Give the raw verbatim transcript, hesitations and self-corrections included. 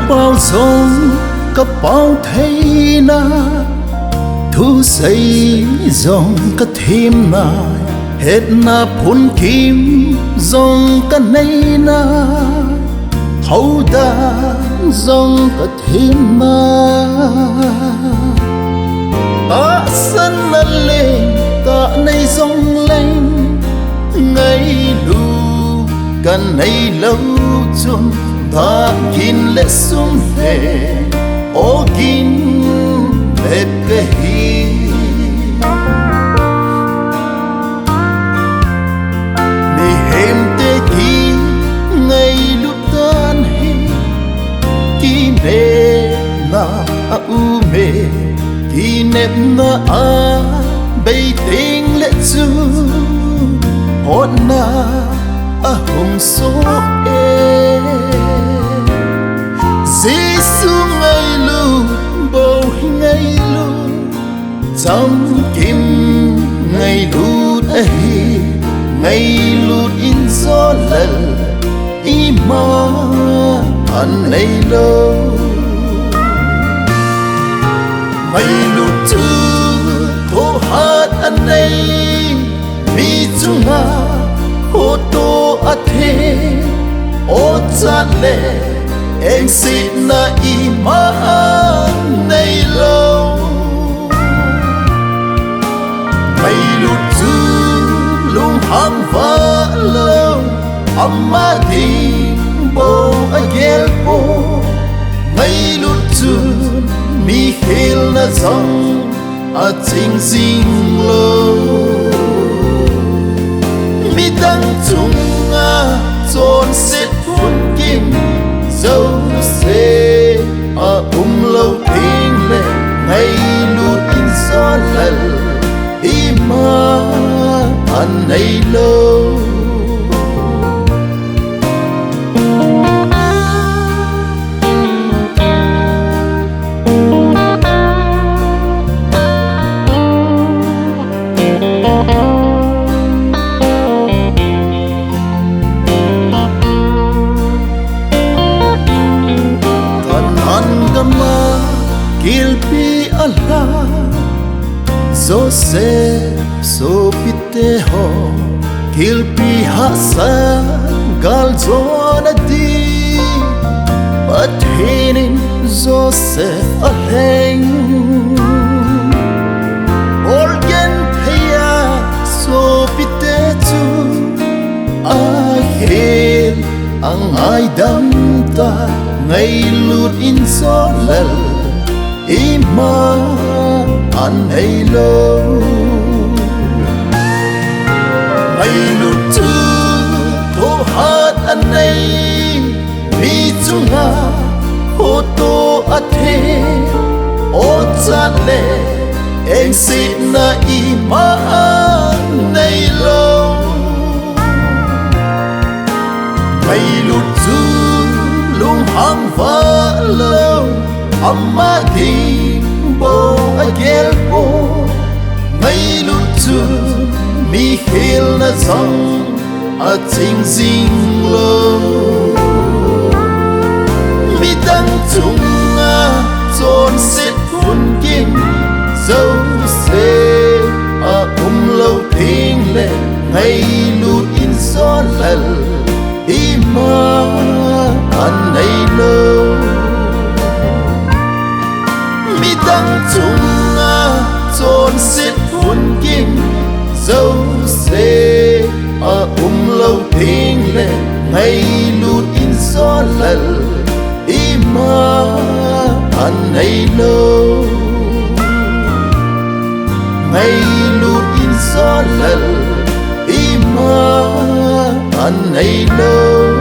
Pao jong kapao theina, thusei jong kathem nai, hetna phunkim jong kanei nai, houdan jong kathem nai. Tahsan naleng, tah nei jongleng, ngailut kanei lou chun, tah gin le sum le o gin bep kahi. Mihemte kingailut dan hi kinepna aume, kinepna abei tengle chun hotna ahung soh e. Jesu ngailut bou hi ngailut, chamkim ngailut ahi, ngailut in jolal iman aneilou. Ngailut chu khohat anei, mi chunga khoto athem, ochat le engsetna iman aneilou. Ngailut chu lunghang vah lou, ama ding bou agel poi. Ngailut chun mi khelna jong aching jing lou. Midang chunga chonset phunkim jouse aum lou tengle, ngailut in jolal iman aneilou. Kanan gama kilpi alha, Joseph sopite ho, kilpi hahsa galjona ding Pathen in Joseph alheng. Olgenthei a sopite chu akhel angaidam tai, ngailut in jolal iman aneilou. Ngailut chu khohat anei, mi chunga khoto athem, ochat le engsetna iman aneilou. Ngailut chu lunghang vah lou, ama ding bou agel poi. Ngailut chun mi khelna jong aching jing lou. Midang chunga chonset phunkim jouse aum lou tengle, ngailut in jolal iman aneilou. Midang chunga chonset phunkim jouse aum lou tengle, ngailut in jolal iman aneilou. Ngailut in jolal iman aneilou.